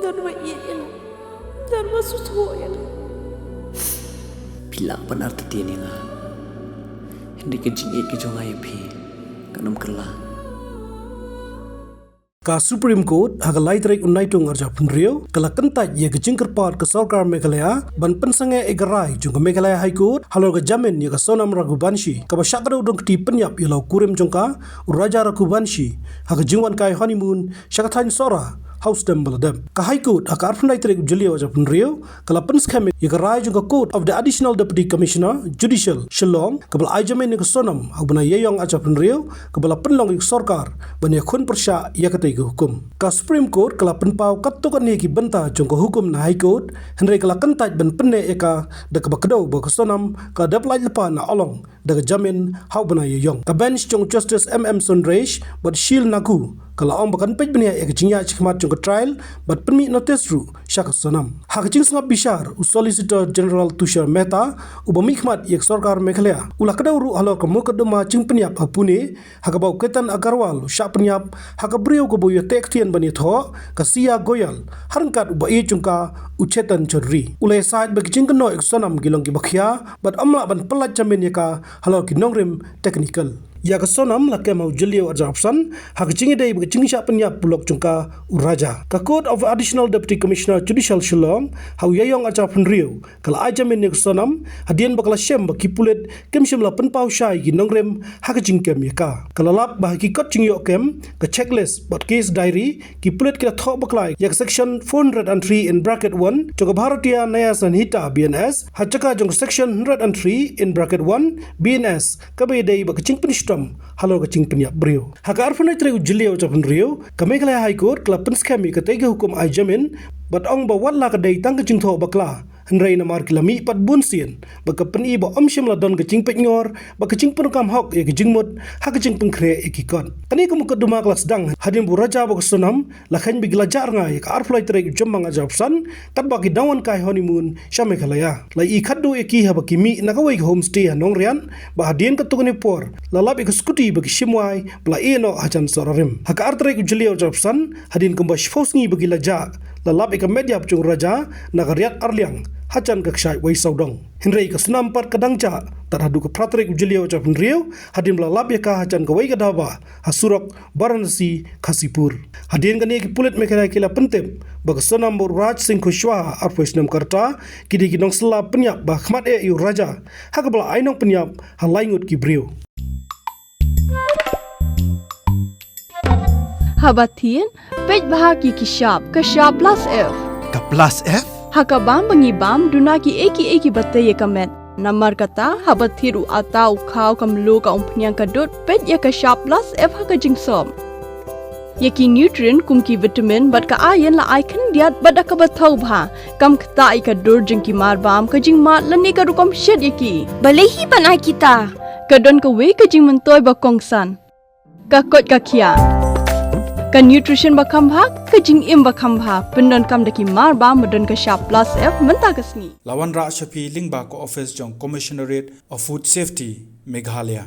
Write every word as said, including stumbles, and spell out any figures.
Don ba ïeit ïa nga. Don ba sngewthuh ïa nga. Phi lah ban artatien ïa nga. Hynrei ka jingïeit ka jong nga ïa phi kan ym kylla. Ka Supreme Court ha ka lai tarik u Naitung arhajar arphew hynriew ka la kyntait ïa ka jingkyrpad ka sorkar Meghalaya ban pynsangeh ïa ka rai jong ka Meghalaya High Court halor ka jamin ïa ka Sonam Raghuvanshi kaba shah kdew don kti pynïap ïa la u kurim jong ka u Raja Raghuvanshi ha ka jingwan kai honeymoon sha ka thaiñ Sohra ha u snem ba la dep. Ka High Court ha ka arphew lai tarik u Jylliew arhajar arphew hynriew ka la pynskhem ïa ka rai jong ka Court of the Additional Deputy Commissioner Judicial Shillong kaba la ai jamin ïa ka Sonam ha u bnai Ïaïong arhajar arphew hynriew kaba la pynlong ïa ka sorkar ban ïakhun pyrshah ïa katei ka hukum. Ka Supreme Court ka la pynpaw katto katne ki bynta jong ka hukum na High Court hynrei ka la kyntait ban pynneh ïa ka da kaba kdew ba ka Sonam ka dep lait lypa na Along da ka jamin ha u bnai Ïaïong. Ka bench jong Justice M M Sundresh bad Sheel Nagu ka la ong ba kan peit bniah ïa ka jingïaid shakhmat jong ka trial bad pynmih notice ruh sha ka Sonam. Ha ka jingsngap bishar u Solicitor General Tushar Mehta uba mihkhmat ïa ka sorkar Meghalaya u la kdew ruh halor ka mukotduma jingpynïap ha Pune ha kaba u Ketan Agarwal u shah pynïap ha ka briew kaba u ïateh ktien ban ïathoh ka Siya Goyal ha ryngkat u ba ïeit jong ka u Chetan Chaudhary. U la ïasaid ba ki jingkynnoh ïa ka Sonam ki long kiba khia bad ym lah ban pyllait jamin ïa ka halor ki nongrim technical. Ïa ka Sonam la kem ha u Jylliew arhajar arphew san ha ka jingïadei bad ka jingshah pynïap u lok jong ka u Raja. Ka Court of Additional Deputy Commissioner Judicial Shillong ha u Ïaïong arhajar arphew hynriew ka la ai jamin ïa ka Sonam hadien ba ka la shem ba ki pulit kim shym la pynpaw shai ki nongrim ha ka jingkem ïa ka. Ka la lap ba ha ki kot jingïoh kem, ka checklist bad case diary ki pulit ki la thoh bakla ïa ka section four hundred and three in bracket one jong ka Bharatiya Nyaya Sanhita B N S ha jaka jong ka section hundred and three in bracket one B N S kaba ïadei bad ka jingpynshitom halor ka jingpynïap briew. Ha ka arphew lai tarik u Jylliew arhajar arphew hynriew ka Meghalaya High Court ka la pynskhem ïa katei ka hukum ai jamin bad ong ba wat la ka dei tang ka jingthoh bakla hynrei namar ki la mih pat bun sien bad ka pyni ba ym shym la don ka jingpeitngor bad ka jingpyndonkam hok ïa ka jingmut ha ka jingpynkhreh ïa ki kot. Kane ka mukotduma ka la sdang hadien ba u Raja bad ka Sonam la kheiñ ba ki la jah rngai ha ka arphew lai tarik u Jymmang arhajar arphew san katba ki dang wan kai honeymoon sha Meghalaya. La ïohi khatduh ïa ki haba ki mih na kawei ka homestay ha Nongriat bad hadien katto katne por la lap ïa ka scooty ba ki shim wai bad la ïeh noh hajan Sohra Rim. Ha ka ar tarik u Jylliew arhajar arphew san hadien kumba shiphew sngi ba ki la jah la lap ïa ka met ïap jong u Raja na ka riat Arliang hajan ka kshaid Waisawdong. Hynrei ka Sonam pat ka dang jah tad haduh ka phra tarik u Jylliew arhajar arphew hynriew hadien ba la lap ïa ka hajan kawei ka dhaba ha surok Varanasi Khasipur. Hadien kane ki pulit Meghalaya ki la pyntip ba ka Sonam bad u Raj Singh Kushwaha arphew snem ka rta ki dei ki nongsylla pynïap ba ha khmat eh ïa u Raja ha kaba la ai nongpynïap ha lai ngut ki briew. Haba thied, peit bha ki ki shap, ka shap plus F. Ka plus F? Ha ka bam ba ngi bam, duna ki ei ki ei kiba tei ïa ka met. Namar kata, haba thied u ata, u khaw, ka mluh, ka umphniang, ka dud, peit ïa ka shap plus F ha ka jingsop. Ïa ki nutrient kum ki vitamin bad ka iron la ai khyndiat bad da kaba thaw bha. Kam ktah ïa ka dur jong ki marbam, ka jingmad lane ka rukom shet ïa ki. Balei hi ban ai kita? Ka don kawei ka jingmyntoi ba kongsan. Ka koit ka khiah. Ka nutrition ba kham bha, ka jingim ba kham bha. Pyndonkam da ki marbam ba don ka shap plus F mynta ka sngi. La wanrah sha phi lyngba ka office jong Commissionerate of Food Safety, Meghalaya.